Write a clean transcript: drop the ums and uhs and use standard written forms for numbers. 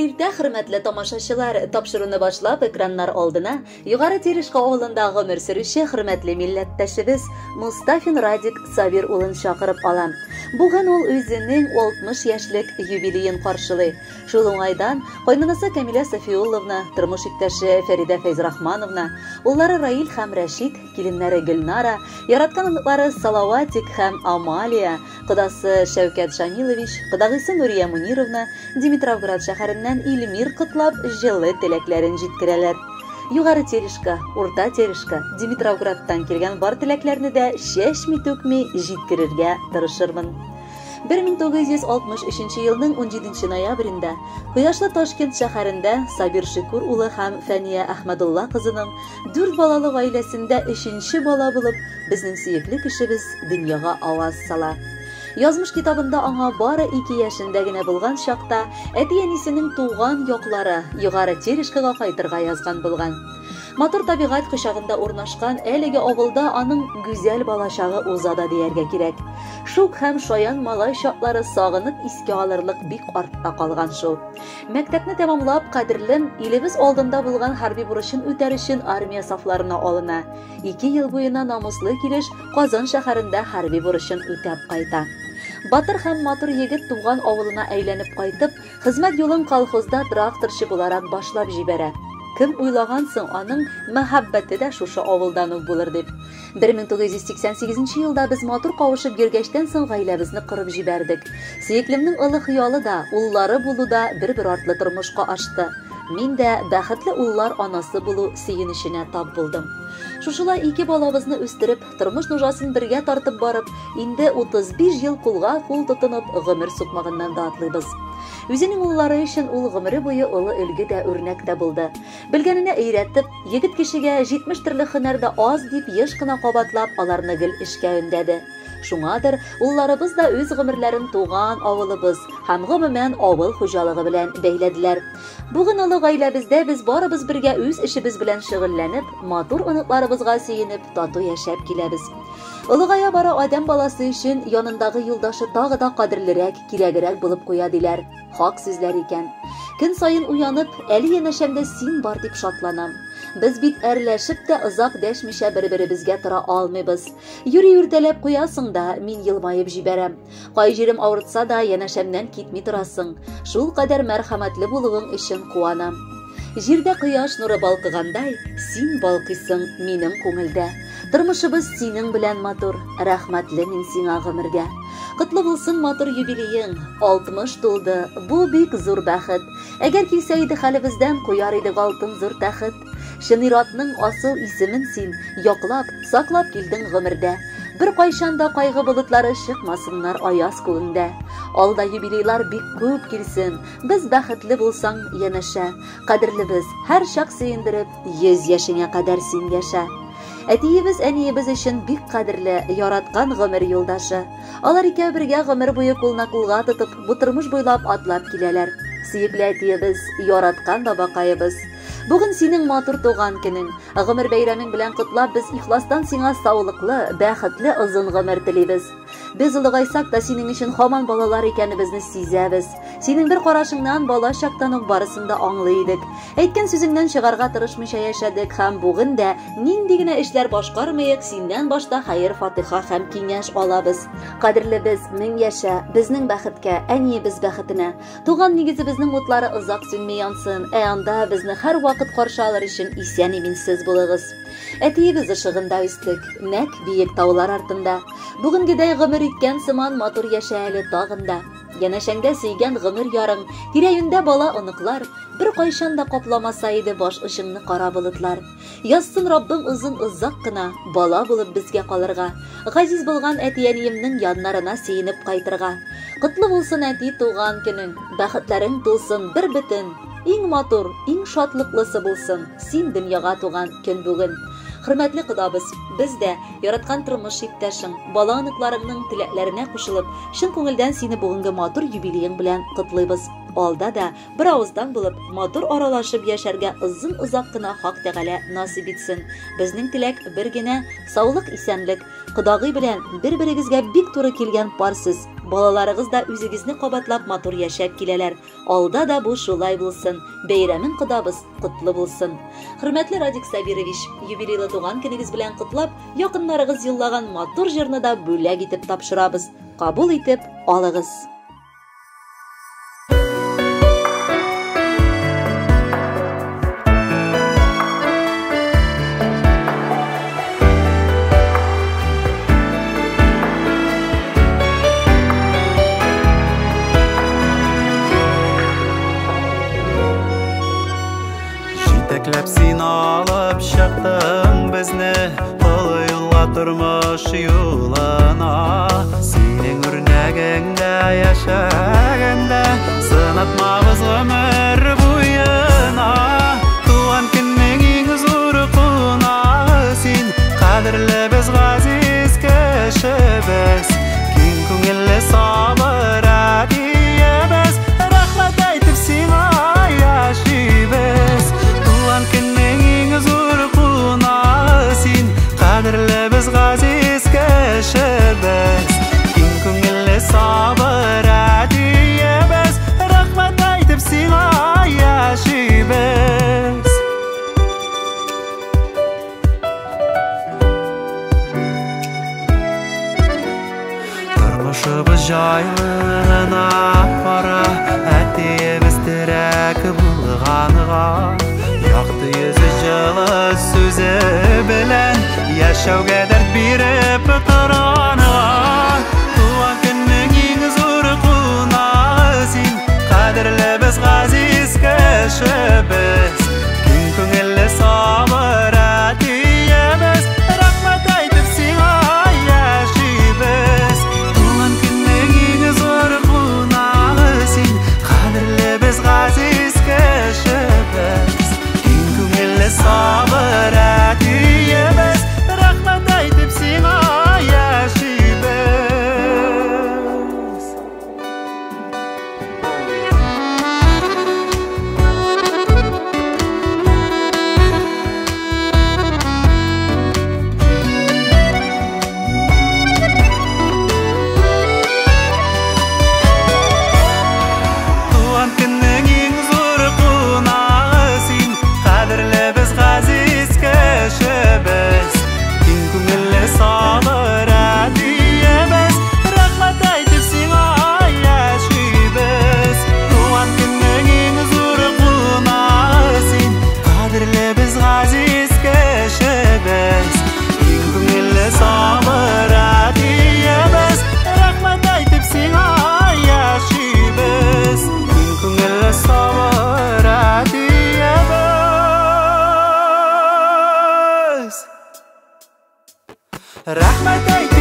иртә, хөрмәтле тамашачылар! Тапшыруны башлап, экраннар алдына Югары Терешка авылында гомер сөрүче хөрмәтле милләттәшебез Мустафин Радик Сабир улын чакырып алам. Бүген ул үзенең 60 яшьлек юбилеен каршылый. Шул уңайдан кайнанасы Камилә Сафиулловна, тормыш иптәше Фәридә Фәйзрахмановна, уллары Раил һәм Рәшит, киленнәре Гөлнара, яраткан оныклары Салаватик һәм Амалия, кодасы Шәүкәт Шамилович, кодагыйсы Нурия Мунировна, Димитровград шәһәреннән Илмир котлап, җылы теләкләрен җиткерәләр. Югары Терешка, Урта Терешка, Димитровградтан килгән бар теләкләрне дә чәчми-түкми җиткерергә тырышырмын. 1963 елның 17 ноябрендә кояшлы Ташкент шәһәрендә Сабир Шикур улы һәм Фәния Әхмәдулла кызының дүрт балалы гаиләсендә өченче бала булып безнең сөекле кешебез дөньяга аваз сала. Язмыш китабында аңа бары 2 яшендә генә булган чакта әти-әнисенең туган яклары Югары Терешкага кайтырга язган булган. Матур табигать кочагында урнашкан әлеге авылда аның гүзәл балачагы уза да дияргә кирәк. Шук һәм шаян малай чаклары сагынып искә алырлык бик артта калган шул. Мәктәпне тәмамлап, кадерлем, илебез алдында булган хәрби бурычын үтәр өчен армия сафларына алына. 2 ел буена намуслы килеш Казан шәһәрендә хәрби бурычын үтәп кайта. Батыр һәм матур егет туган авылына әйләнеп кайтып, хезмәт юлын колхозда тракторчы буларак башлап җибәрә. Кем уйлаган соң аның мәхәббәте дә шушы авылдан ук булыр дип. 1988 елда без матур кавышып йөргәчтән соң гаиләбезне корып җибәрдек. Сөеклемнең олы хыялы да, уллары булу да бер-бер артлы тормышка ашты. Мин дә бәхетле уллар анасы булу сөенеченә тап булдым. Шушылай ике балабызны үстереп, тормыш нужасын бергә тартып барып, инде 35 ел кулга кул тотынып, гомер сукмагыннан да атлыйбыз. Үзенең уллары өчен ул гомере буе олы өлге дә, үрнәк тә булды. Белгәненә өйрәтеп, егет кешегә 70 төрле һөнәр дә аз дип еш кына кабатлап, аларны гел эшкә өндәде. Шуңадыр, улларыбыз да үз гомерләрен туган авылыбыз һәм гомумән авыл хуҗалыгы белән бәйләделәр. Бүген олы гаиләбездә без барыбыз бергә үз эшебез белән шөгыльләнеп, матур оныкларыбызга сөенеп, тату яшәп киләбез. Олыгая бара адәм баласы өчен янындагы юлдашы тагы да кадерлерәк, кирәгерәк булып куя диләр. Хак сүзләр икән. Көн саен уянып, әле янәшәмдә син бар дип шатланам. Без бит әрләшеп тә озак дәшмичә бер-беребезгә тора алмыйбыз. Юри үртәләп куясың да, мин елмаеп җибәрәм. Кай җирем авыртса да, янәшәмнән китми торасың. Шул кадәр мәрхәмәтле булуың өчен куанам. Җирдә кояш нуры балкыгандай, син балкыйсың минем күңелдә. Тормышыбыз синең белән матур, рәхмәтле мин сиңа гомергә. Котлы булсын матур юбилеең, 60 тулды, бу бик зур бәхет. Әгәр килсә иде хәлебездән, куяр идек алтын зур тәхет. Чын ир-атның асыл исемен син яклап, саклап килдең гомердә. Бер кайчан да кайгы болытлары чыкмасыннар аяз күгеңдә. Алда юбилейлар бик күп килсен, без бәхетле булсаң янәшә. Кадерлебез, һәрчак сөендереп, 100 яшеңә кадәр син яшә. Әтиебез әниебез өчен бик кадерле, яраткан гомер юлдашы. Алар икәү бергә гомер буе кулна кулга тотып, бу тормыш буйлап атлап киләләр. Сөекле әтиебез, яраткан бабакаебыз. Бүген синең матур туган көнең. Гомер бәйрәмең белән котлап, без ихластан сиңа саулыклы, бәхетле озын гомер телибез. Без олыгайсак та синең өчен һаман балалар икәнебезне сизәбез. Синең бер карашыңнан бала чактан ук барысын да аңлый идек. Әйткән сүзеңнән чыгарга тырышмыйча яшәдек һәм бүген дә нинди генә эшләр башкармыйк, синнән башта хәер-фатиха һәм киңәш алабыз. Кадерлебез, мең яшә, безнең бәхеткә, әниебез бәхетенә. Туган нигезебезнең утлары озак сүнми янсын, ә анда безне һәрвакыт каршы алыр өчен исән-имин сез булыгыз. Әтиебез ышыгында үстек, нәк биек таулар артында. Бүгенгедәй гомер иткән сыман матур яшә әле тагын да. Янәшәңдә сөйгән гомер ярың, тирә-юньдә бала-оныклар, бер кайчан да капламаса иде баш очыңны кара болытлар. Язсын Раббым озын-озак кына бала булып безгә калырга, газиз булган әти-әниемнең яннарына сөенеп кайтырга. Котлы булсын әти туган көнең, бәхетләрең тулсын бер бөтен, иң матур, иң шатлыклысы булсын син дөньяга туган көн бүген. Хөрмәтле кодабыз, без дә, яраткан тормыш иптәшең, бала-оныкларыңның теләкләренә кушылып, чын күңелдән сине бүгенге матур юбилеең белән котлыйбыз. Алда да бер авыздан булып, матур аралашып яшәргә озын-озак кына Хак Тәгалә насыйп итсен. Безнең теләк бер генә, саулык, исәнлек. Кодагый белән бер-берегезгә бик туры килгән пар сез. Балаларыгыз да үзегезне кабатлап матур яшәп киләләр. Алда да бу шулай булсын. Бәйрәмең кодабыз котлы булсын. Хөрмәтле Радик Сабирович, юбилейлы туган көнегез белән котлап, якыннарыгыз юллаган матур җырны да бүләк итеп тапшырабыз. Кабул итеп алыгыз. Җитәкләп син алып чыктың безне олы юлга, тормыш юлына. Синең үрнәгеңдә яшәгәндә сынатмабыз гомер буена. Туган көннең иң зур кунагы син, кадерле без, газиз кешебез. Киң күңелле сабыр әтиебез, рәхмәт әйтеп сиңа яшибез. Туган көннең иң зур кунагы син, кадерле без, газиз кешебез. Киң күңелле сабыр әтиебез, рәхмәт әйтеп сиңа яшибез. Тормышыбыз җайлы гына бара, әтиебез терәк булганга. Якты йөзе, җылы сүзе белән яшәүгә дәрт биреп торганга. Туган көннең иң зур кунагы син, кадерле без, газиз кешебез. Киң күңелле сабыр әтиебез, рәхмәт әйтеп сиңа яшибез. Туган көннең иң зур кунагы син, кадерле без, газиз кешебез. Киң күңелле сабыр әтиебез, рәхмәт әйтеп сиңа яшибез. Туган көннең иң зур кунагы син, кадерле без, газиз кешебез. Киң күңелле сабыр әтиебез, рәхмәт әйтеп сиңа яшибез. Туган көннең иң зур кунагы син, кадерле без, газиз кешебез. Киң күңелле сабыр әтиебез, рәхмәт әйтеп сиңа яшибез. Киң күңелле сабыр әтиебез, рәхмәт әйтеп